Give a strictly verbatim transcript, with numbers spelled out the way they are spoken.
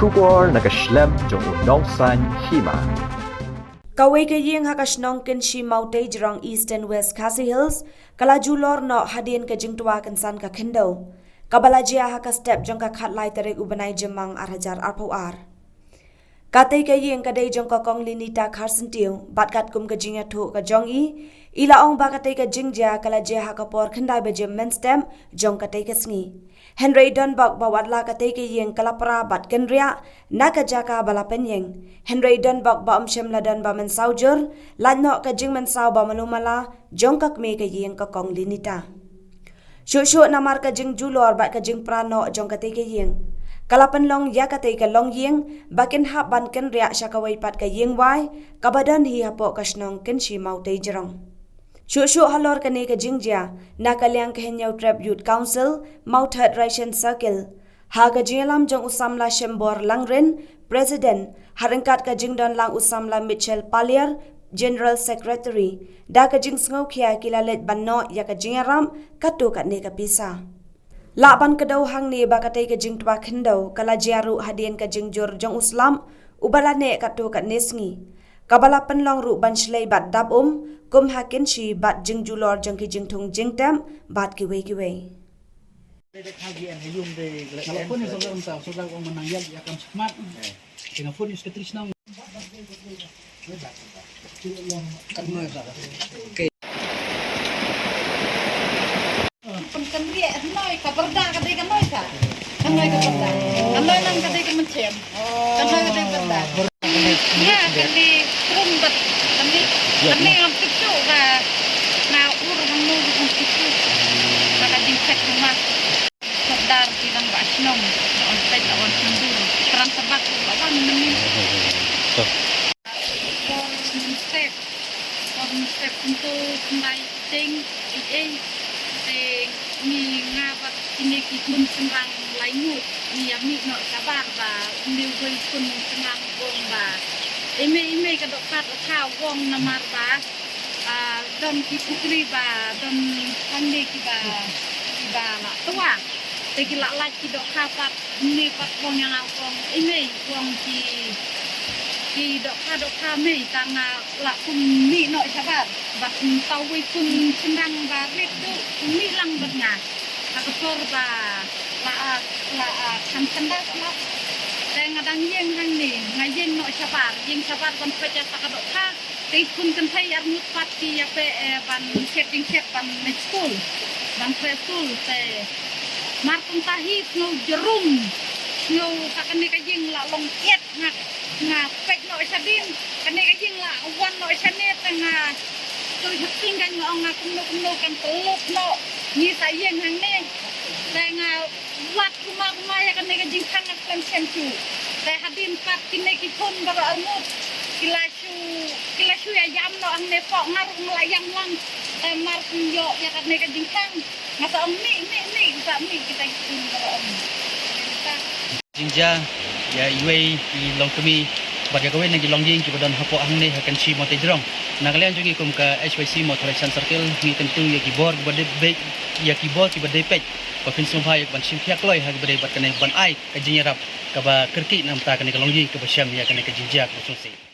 Khubor na ka shlem jong u nongsan hima. Kawei ka ïing ha ka shnong Kynshi Mawtei Jrong, Eastern West Khasi Hills, ka la julor noh hadien ka jingtwa kynsan ka khyndew, kaba la jia ha ka step jong ka khatlai tarik u bnai Jymmang ar hajar arphew ar. Katei ka ïing ka dei jong ka Kong Linita Kharsyntiew, bad katkum ka jingïathuh ka jong i, i la ong ba katei ka jingjia ka la jia ha ka por khyndai baje mynstep jong katei ka sngi. Hynrei don bok ba wat la katei ka ïing ka la pra bad kynriah na ka jaka ba la pynïeng. Hynrei don bok ba ym shym la don ba mynsaw jur, lait noh ka jingmynsaw ba malu mala jong ka kmie ka ïing ka Kong Linita. Shuh shuh namar ka jingjulor bad ka jingpra noh jong katei ka ïing, ka la pynlong ïa katei ka longïing ba kin hap ban kynriah sha kawei pat ka ïing wai kaba don hi hapoh ka shnong Kynshi Mawtei Jrong. Shuh shuh halor kane ka jingjia, na ka liang ka Hynñiewtrep Youth Council, Mawthadraishan Circle, ha ka jingïalam jong u samla Shembor Langrin, President, ha ryngkat ka jingdon lang u samla Mitchell Paliar, General Secretary, da ka jingsngewkhia ki la leit ban noh ïa ka jingïarap katto katne ka pisa. Lah ban kdew hangne ba katei ka jingtwa khyndew ka la jia ruh hadien ka jingjur jong u slap uba la neh katto katne sngi, kaba la pynlong ruh ban shlei bad dap um, kum ha Kynshi bad jingjulor jong ki jingthung jingtep bad kiwei kiwei. Kan kan riak kan noi ka berda ka dei kan noi ka. Kan noi ka berda. Kan noi nang ka dei ka mencem. Kan noi ka dei berda. Nga kan di krum bat kan di. Kan di ngam picu ka. Na ur ngam nu ngam picu. Ka ka jingkat rumah. Serdar di nang ba shnong. On pet on sindur. Terang sebab tu ba wan meni. Por step, por step untuk kembali ting, ih, ih, ting, ni nga bad kine ki khun shynrang lai ngut, ni ïa mih noh shabar ba, ni wei khun shynrang wong ba. Ime, ime ka dohkha dohkha wong namar ba, ah, don ki pukri ba, don hangne kiba, kiba la twa. Te ki la lait ki dohkha pat, ni pat wong ïa nga wong, ime wong ki, ki dohkha dohkha mei tang nga la kum mih noh shabar. Bad tawei kum shynrang ba rit tu mih lang bad nga. Ha ka por ba la, la, kan kandas la. Te nga dang ïeng hangne, nga ïeng noh shabar, ïeng shabar ban peit ïa ka dohkha. Te khun kynthei arngut pat ki ïa peit, eh, ban shet jingkhet ban leit skul. Ban treh skul te. Mar kumta hi sngew jarum. Sngew ka kane ka ïing la long ïet nga, nga peit noh shadien. Kane ka ïing la wan noh shane te nga. Tu sheptieng kan nga ong nga kumno kumno kan pynlut noh. Ngi sa ïeng hangne. Te nga wad kumar kumar ïa kane ka jingkhang nga khlem shem shuh. Te hadien pat kine ki khun baroh arngut. Ki la shu, ki la shu ïa ïam noh hangne poh nga ruh nga la ïam lang. Te mar kum ïoh ïa kane ka jingkhang. Nga sa ong mih, mih, mih, sa mih kita ki khun baroh arngut. Te kita. Jingjia ïa iwei i longkmie bad ïa kawei na ki longïing kiba don hapoh hangne ha Kynshi Mawtei Jrong. Na ka liang jong ngi kum ka H Y C Mawthadraishan Circle ngi kyntu ïa ki bor kiba dei beit, ïa ki bor kiba dei peit. Ba phin sngewbha ïa ka ban shim khia kloi ha kiba dei bad kane ban ai ka jingïarap kaba kyrkieh na ka bynta kane ka longïing kaba shem ïa kane ka jingjia kaba sngewsih.